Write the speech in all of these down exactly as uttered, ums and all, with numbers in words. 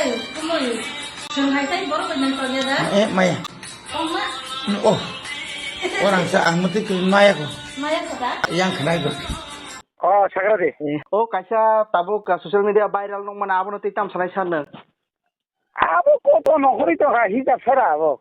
Kumui, chwng hai tei borok bai nang tongya da? Eh, maya. Tongma? Oh. Orang sa ang mati ke maya ko. Maya ko da? Yang khnai ko. Oh, sagra de. Eh, oh, kaisa tabuk, ah, social media viral nung mana abono tei tam sanai sanno. Abo ko to nokhori to ha hija sara abo.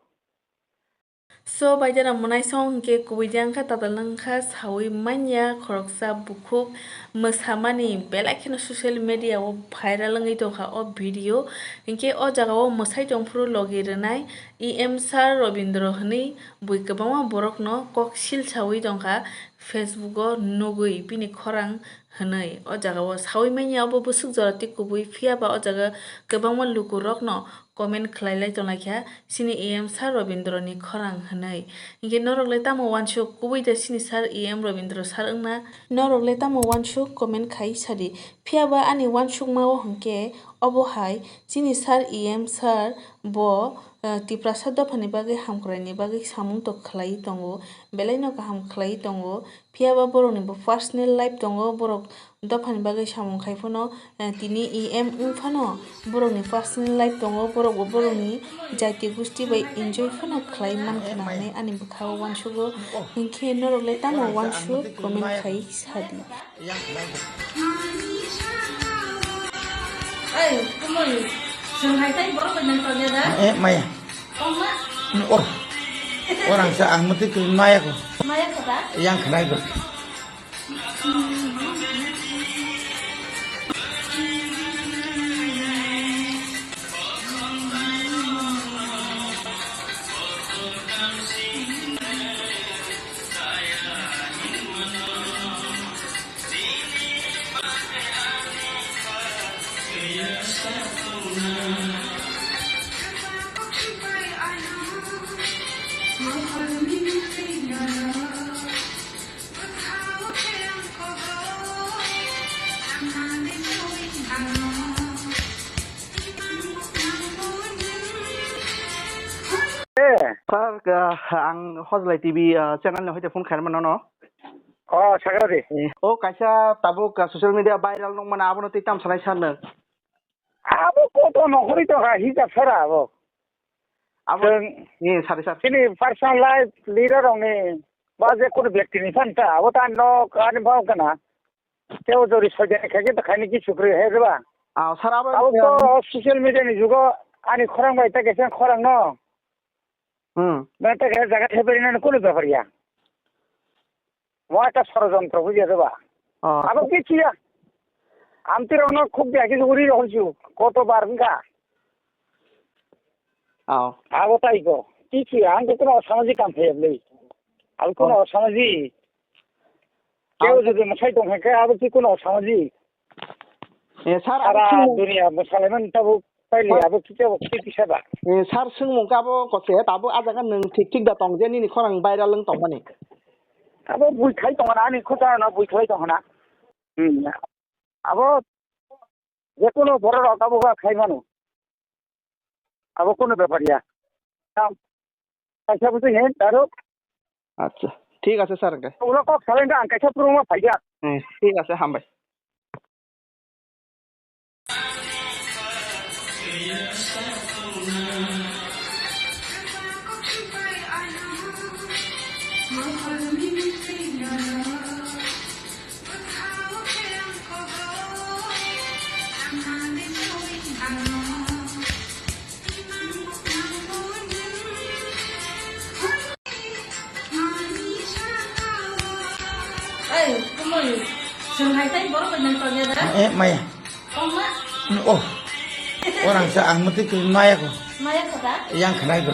So, baidara mwnaisong hwnkhe kubui de wngkha, tatal wngkha, saui manya khoroksa bukhuk mwsamani belai kheno social media o viral wngwi tongkha o video. Hinkhe o jaga o mwsai tongphuru logi rwnai E M sir Robindro hwnwi bui kwbangma borokno kok sil saui tongkha, Facebook o nugui bini khorang hwnwi. O jaga o saui manya obo bwswk jora tei kubui, phiya ba o jaga kwbangma lukurokno comment khlai lai tonglaikha, chini E M sir Robindro ni khorang hwnwi. Hinkhe norok le tamo uansuk, kubui da chini sir E M Robindro sir wngna? Norok le tamo uansuk, comment khai sadi. Phiya ba ani uansukma o hinkhe obo hai chini sir E M sir bo, eh, Tiprasa dophani bagwi hamkraini bagwi samung to khlai tongo, belai no kaham khlai tongo. Phiya ba borokni bo personal life tongo, borok dophani bagwi samung khai phano, eh, tini E M wng phano borokni personal life tongo, borok bo borokni jati gusti bai enjoy phano khlai mankha hwnwi ani bwkha o uansugo. Hinkhe norok le tamo uansuk, comment khai sadi. Ei, kumui, chwng hai tei borok bai nang tongya da? Eh, maya. Tongma? Oh. Orang sa ang mati ke maya ko. Maya ko da? Yang khnai ko. Eh. Sir, ah, ang Hojlai T V, ah, channel ni hoite phone khairma nono. Oh, sagra de. Eh, o kaisa tabuk, ah, social media viral nung mana abono tei tam sanai sir no. Abo koto nokhori to ha hija sara abo. Abo, chwng eh, sari sir. Chini personal life leader rokni ba je kono byakti ni phanta abo ta no ani bhau kana. Teo jori soidani khaikhe ta khaini kisu kwrwi hai rwba. Ah, sir, abo, abo to um, social media ni jugo ani khorang bai ta kaisa khorang no. Hmm. Ba ta kaisa jaga theperi nani kono bepar ya. Mo ekta sorojontro bujiya de ba? Oh. Abo kichu ya. Amti rokno khuk dia kichu uri rok hoichu. Koto bar wngkha. Oh. Abo tai ko. Kichu ya, ang kono samajik kam thayab le. Abo kono samajik. Keo jodi mwsai tong khe abo ki kono samajik. Eh, sir, abo sara singmo- dunia mwsalaimani tabuk paili abo kisa bo kisa kisa ba. Eh, sir, singmung ka abo kose, tabuk a jaga nwng thik thik da tong je nini khorang viral wng tongmani. Abo bui khai tongna ani khotano bui khai tongna. Hmm. Abo je kono borok rok abo ga khai mano. Abo kono bepar ya. Tam. Kaisa bo twi hen daro. Acha, thik ase sir, hwnkhe. Ulo kok salai da ang kaisa purungma phaijak. Hmm, thik ase, hambai. Ei, kumui, chwng hai tei borok bai nang tongya da? Eh, maya. Tongma? Oh. Orang sa ang mati ke maya ko. Maya ko da? Yang khnai ko.